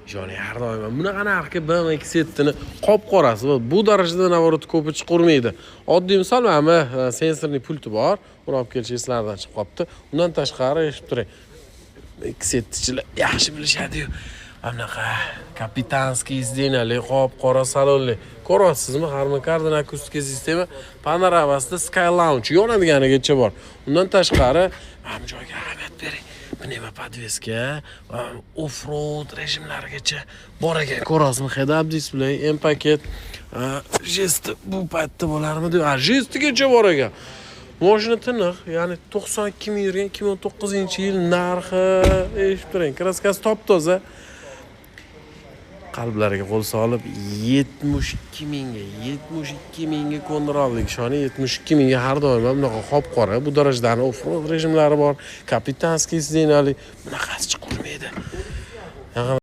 Ishoning, har doim ham bunaqa narxga BMW X7 ni qop qorasi va bu darajada, наоборот, ko'pi chiqurmaydi. Oddiy misol, mana bu сенсорный pulti bor, uni olib kelish eslardan chiqib qolibdi. Undan tashqari, eshitib turing, X7chilar yaxshi bilishadiyu, mana bunaqa капитанский сиденья li, qop qora salonli, ko'ryapsizmi? Harman Kardon akustika sistema, panoramasida Sky Lounge yonadiganigacha bor. Undan tashqari, mana bu joyga ahamiyat bering, пневмоподвеска, off road rejimlarigacha bor ekan, ko'ryapsizmi? Head up display, M paket, jesti bu paytda bo'larmidi? Ha, jestigacha bor ekan. Moshina tiniq, ya'ni 92 ming yurgan, 2019-yil. Narxi, eshitib turing, краска si top toza. Qalblariga qo'l solib, 72 mingga, 72 mingga ko'ndira oldik, ishoning, 72 mingga. Har doim ham bunaqa qop qora, bu darajadani off road rejimlari bor, капитанский сиденья li, bunaqasi chiqurmaydi.